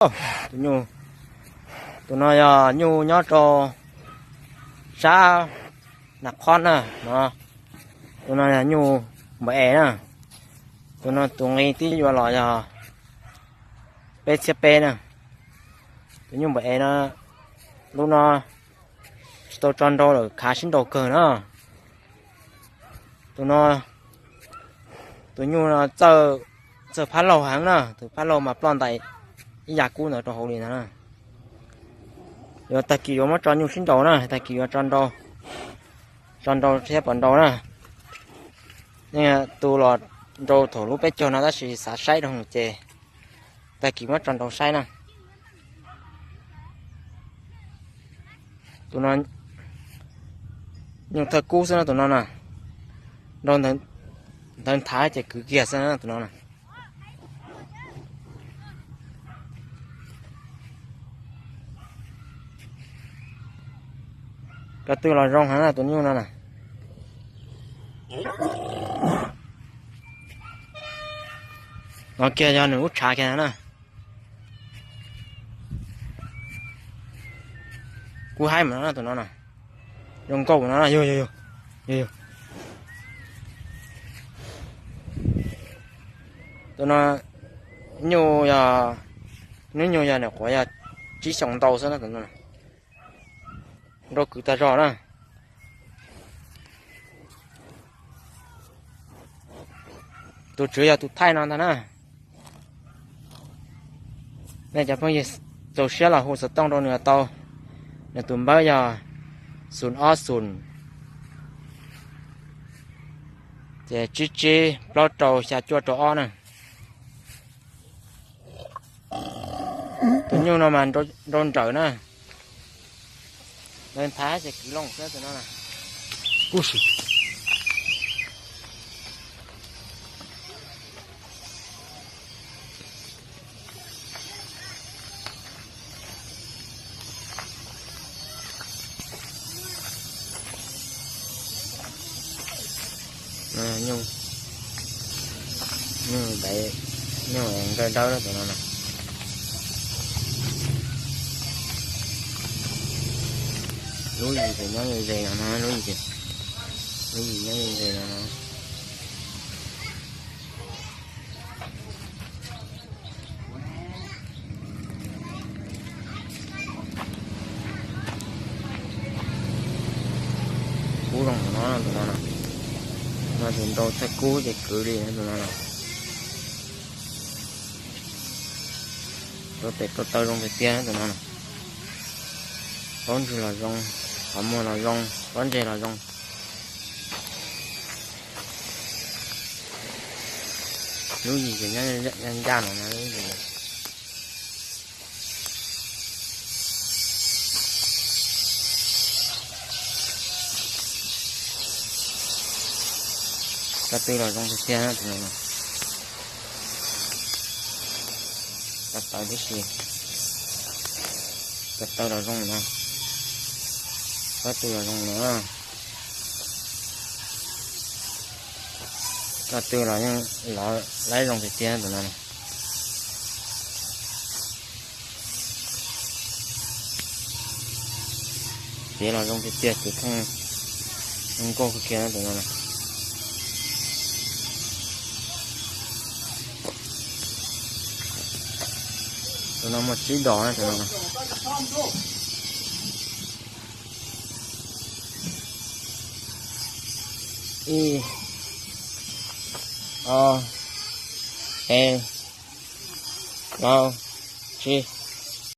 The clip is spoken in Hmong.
Tus nyuj, tus no yog nyuj nyob rau sab Nas Khob na no. Tus no yog nyuj npam es na. Tus no tus nqi twb yuav los yog peb txhiab peb na. Tus nyuj npam es no, lub no tsis tau tso nrau lawm, khav sib nraus kawg na. Tus no, tus nyuj no txawj phab laug heev na, tus phab laug mas ploj ntais ib yam kub ntawd rau hauv li ntag na. Yuav tag kis yuav muab tso nyuj sib nraus na, tag kis yuav tso nrau, tso nrau thiab pov nrau na. Yeej tu los nrau thaum lub peb caug no tab sis xav saib rau ces tag kis muab tso nrau saib na. Tus no nyuj thawj kub xwb na tus no na. Nrau ntawv nthav ces kwv kiag xwb na tus no na. Ko tw los zoo heev na tus nyuj no na. No kiag yog nws lub tshav kiag na. Kub haib mas no tus no na. Zoo nkauj no, yog yog yog. Tus no nyuj yog, hnub nyoog yog nyuam qhuav yog tsib xyoos ntau xwb na tus no. Nrau kwv tag zog na. Tus tswv yog tus thaij no ntag na. Nej cov phooj ywg txaus siab los hu xov tooj rau nws tau. Nws tus npawb yog xoom ob xoom, ces tsib tsib plaub rau xya cuaj rau ob na. Tus nyuj no mas nrau nrawm na. Ntawv nthav ces kwv loo xwb tus no na. Nyuj, nyuj dawb, nyuj nkawj dawb tus no na. Lub yim ces nyob ze ze no no, lub yim, lub yim nyob ze ze no no. Kub zoo tus no, tus no no. No ces nrau thawj kub ces kwv li tus no no. Rau tes rau taw zoo tiag tiag tus no no. Pob ntseg los zoo, qhov muag los zoo, pob ntseg los zoo. Lub yim ces nyob ncaj no no lub yim. Ko tw los zoo tiag tiag tus no. Ko taw tib si. Ko taw los zoo no. Ko tw los zoo no. Ko tw los yeej lov laib zoo tiag tiag tus no. Cev los zoo tiag tiag, cev thooj zoo nkauj kawg kiag tus no na. Tus no muaj tsib dos na tus no. Ib, ob, peb, plaub, tsib.